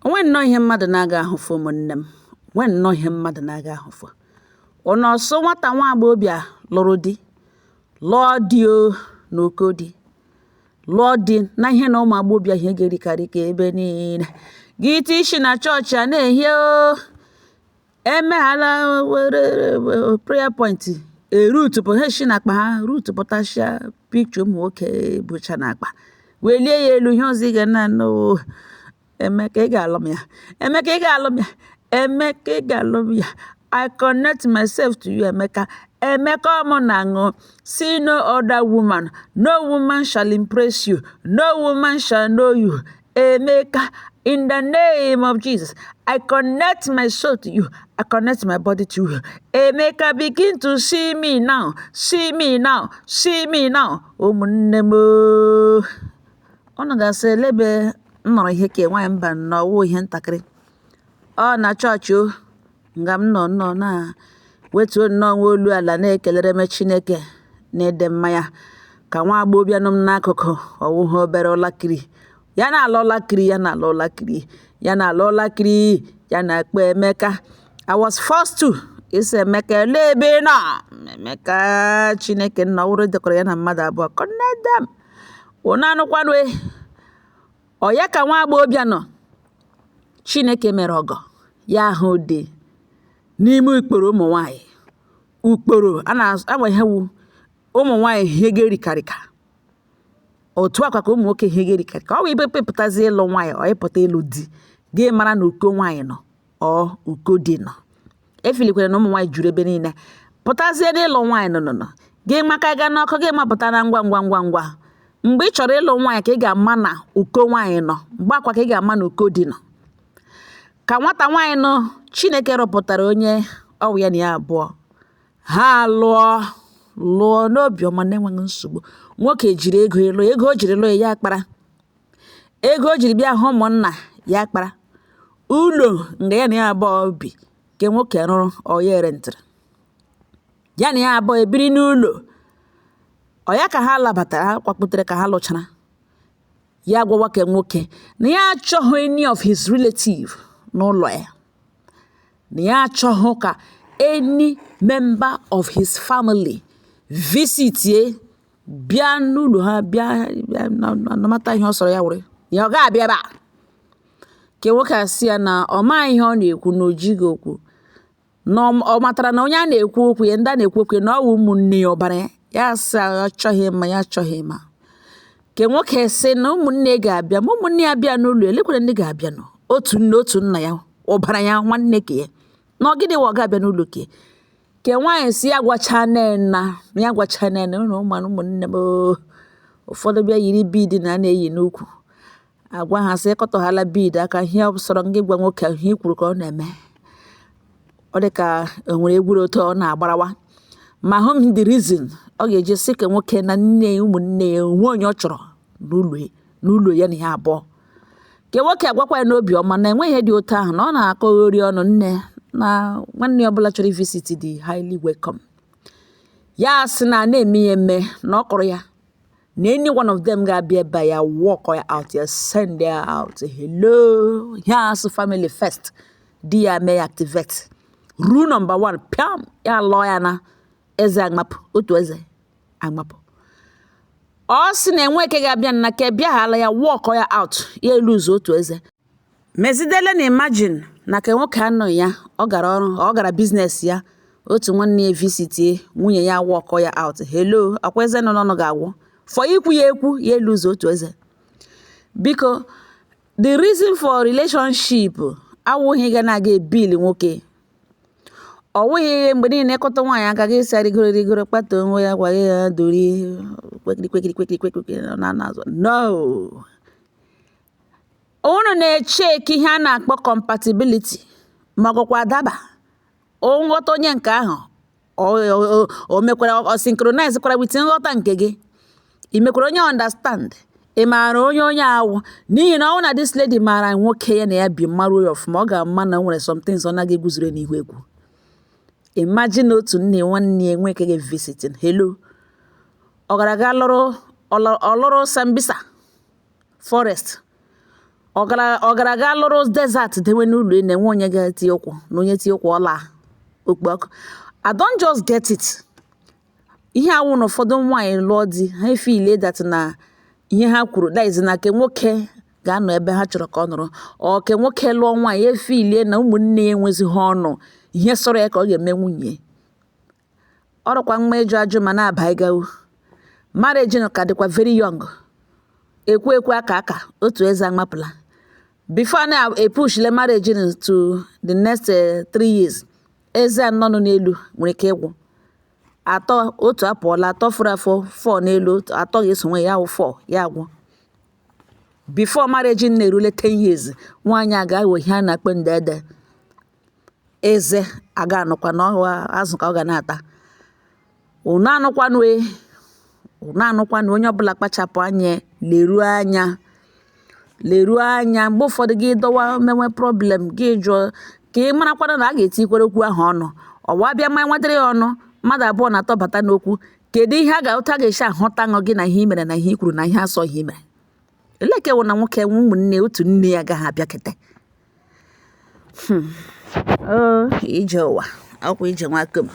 O nwe nnọọ ihe mmadụ na-aga ahụfụ, ụmụnne m. Nwe nnọọ ihe mmadụ na-aga ahụfụ. Ụnụ ọsụ nwata nwa agbọghọbịa lụrụ di, lụọ di o n'uko di, lụọ di na ihe na ụmụ agbọghọbịa ihe ga-erikarị ka ebe niile. Gị ite isi na chọọchị a na-ehi o, emeghala were prayer point erutupụ ha esi n'akpa ha rutupụtasịa picture ụmụ nwoke bucha n'akpa, welie ya elu. Ihe ọzọ ị ga na-anụ: "Emeka, ị ga-alụ m ya. Emeka, ị ga-alụ m ya. Emeka, ị ga-alụ m ya. I connect myself to you, Emeka. Emeka, ọmụ na aṅụ. See no other woman. No woman shall impress you. No woman shall know you. Emeka, in the name of Jesus, I connect my soul to you. I connect my body to you. Emeka, begin to see me now. See me now. See me now." Ụmụnne m, unu ga-asị elebe m nọrọ ihe ka nwaanyị mba nnọọ ihe ntakịrị ọ na chọọchị o nga m nọ nnọọ na wetuo nnọọ nwa olu ala na-ekelere m Chineke na ịdị mma ya, ka nwa agbọghọbịa nọ m n'akụkụ ọwụghị obere ụlakiri ya na-ala ụlakiri ya, na-ala ụlakiri ya, na-ala ụlakiri ya, na-akpọ Emeka. I was forced to ịsị, "Emeka, elee ebe ị nọ? Emeka, Chineke nna ọwụrụ dekọrọ ya na mmadụ abụọ, connect them." Ụnụ anụkwanụ e ọ ya ka nwa agbọghọbịa nọ. Chineke mere ọgọ ya ahụ dị n'ime ukporo ụmụ nwanyị, ukporo a na-anwa ihe wu ụmụ nwanyị ihe ga-erikarịka otu akwa ka ụmụ nwoke ihe ga-erikarịka. Ọ bụ ibe pịpụtazi ịlụ nwaanyị, ọ ịpụta ịlụ di, gị mara na uko nwaanyị nọ, ọ uko di nọ. Efilikwere na ụmụ nwaanyị juru ebe niile. Pụtazie n'ịlụ nwaanyị nọ nọ nọ gị maka ga n'ọkụ, gị mapụta na ngwa ngwa ngwa ngwa. Mgbe ị chọrọ ịlụ nwaanyị ka ị ga-ama na uko nwaanyị nọ, mgbe akwa ka ị ga-ama na uko di nọ. Ka nwata nwaanyị nọ, Chineke rọpụtara onye ọwụ ya na ya abụọ ha lụọ, lụọ n'obiọma na-enweghị nsogbu. Nwoke jiri ego ịlụ, ego o jiri lụọ ya kpara, ego o jiri bịa hụ ụmụnna ya kpara, ụlọ nga ya na ya abụọ bi nke nwoke rụrụ, ọ ya rentịrị, ya na ya abụọ ebiri n'ụlọ. Ọ ya ka ha labatara, ha kwakputere. Ka ha lụchara, ya gwawa ke nwoke na ya achọghị any of his relative n'ụlọ ya, na ya achọghị ka any member of his family visitie bịa n'ụlọ ha, bịa bịa namata ihe ọ sọrọ ya were ya, ọ ga-abịa ebe a. Ke nwoke a sị ya na ọ maghị ihe ọ na-ekwu, na o jighị okwu, na ọ matara na onye a na-ekwu okwu ya, ndị a na-ekwu okwu ya, na ọ wụ ụmụnne ya, ọbara ya. Ya sị ya achọghị ịma, ya achọghị ịma. Ke nwoke sị na ụmụnne ga-abịa, ma ụmụnne ya bịa n'ụlọ, elekwere ndị ga-abịa nọ, otu nne otu nna ya, ọbara ya, nwanne ke ya, na ọ gịnị wa ọ ga-abịa n'ụlọ ke. Ke nwaanyị si ya gwacha nne na ya gwacha nne na ụmụ ụmụnne m oo. Ụfọdụ bịa yiri bead na a na-eyi n'ukwu, agwa ha sị ịkọtọghala bead aka. Ihe ọ sọrọ gị gwa nwoke, ihe i kwuru ka ọ na-eme. Ọ dị ka o nwere egwuru otu ọ na-agbarawa ma hụ m the reason ọ ga-eji sị ka nwoke na nne ya, ụmụnne ya, onwe onye ọ chọrọ n'ụlọ ya, n'ụlọ ya na ya abụọ. Ke nwoke agwakwa ya n'obi ọma na enweghị ihe dị otu ahụ, na ọ na-akọghori ọnụ nne, na nwanne ya ọbụla chọrọ visit dị highly welcome. Ya sị na na-eme ya eme, na ọ kọrọ ya na any one of them ga-abịa ebe a, ya walk ya out, ya send ya out. Hello, ya asụ family first. Di ya mee ya activate rule number one, piam, ya lụọ ya na eze agbapụ, otu eze agbapụ. Ọ sị na enwe eke ga-abịa na ke bịaghala, ya walk ya out, ya eluzu otu eze mezidele. Na imagine na ke nwoke anọghị ya, ọ gara ọrụ, ọ gara business ya, otu nwanne ya visitie nwunye ya, walk ya out. Hello, akwa eze nọ n'ọnụ ga-agwụ for ikwu ya ekwu, ya eluzu otu eze. Biko, the reason for relationship awụghị ga na-aga ebili nwoke. Ọ wụghị ihe mgbe niile ịkọta nwaanyị aka gị sị rigoro rigoro kpata onwe ya, gwa ya dori kwekiri kwekiri kwekiri kwekiri na azụ. No, unu na-echeki ihe a na-akpọ compatibility, ma ọ gụkwa daba nghọta onye nke ahụ o mekwara, ọ synchronize kwara with nghọta nke gị, ị mekwara onye understand, ị maara onye onye awụ. N'ihi na ọ na this lady maara nwoke ya na ya bi, maruo ya ọfụma, ọ ga-ama na o nwere some things ọ naghị eguzoro n'ihu ekwu. Imagine otu nne nwanne ya enwe ike visiting. Hello, ọ gara aga lụrụ, ọ lụrụ Sambisa forest. Ọ gara ga lụrụ desert dewe n'ụlọ na-enwe onye ga-eti ụkwụ na onye tie ụkwụ ọla okpu ọkụ. I don't just get it. Ihe awụ na ụfọdụ nwaanyị lụọ di, ha efeelie that na ihe ha kwuru, that is, na ke nwoke ga-anọ ebe ha chọrọ ka ọ nọrọ. Ọ ke nwoke lụọ nwaanyị, efeelie na ụmụnne ya enwezighị ọnụ, ihe sọrọ ya ka ọ ga-eme nwunye. Ọrụkwa mma ịjụ ajụ ma na-aba ịgawo. Marriage ka dịkwa very young. Ekwu ekwu, aka aka otu eze amapụla. Before na epushile marriage to the next 3 years, eze anọ nọ n'elu nwere ike ịgwụ. Atọ otu apụọla, atọ fọrọ afọ, four n'elu, atọ ga-eso nwe ya wụ four ya agwụ. Before marriage na-erule 10 years, nwaanyị a ga-aghọ ihe a na-akpọ ndede. Eze aga anọkwa na ọwa azụ ka ọ ga na-ata. Unu anụkwanụ e, unu anụkwanụ. Onye ọbụla kpachapụ anya, leruo anya, leruo anya. Mgbe ụfọdụ gị dọwa mewe problem, gị jụọ ka ị marakwana na a ga-etikwere okwu ahụ ọnụ. Ọwa bịa ma nwetara ya ọnụ, mmadụ abụọ na-atọ bata n'okwu. Kedu ihe a ga-ụta ga-esi ahụta ṅụ gị na ihe i mere na ihe i kwuru na ihe asọ ihe i mere? Eleke wụ na nwoke nwe ụmụnne, otu nne ya agaghị abịakete. Ije ụwa ọkwa ije nwakom.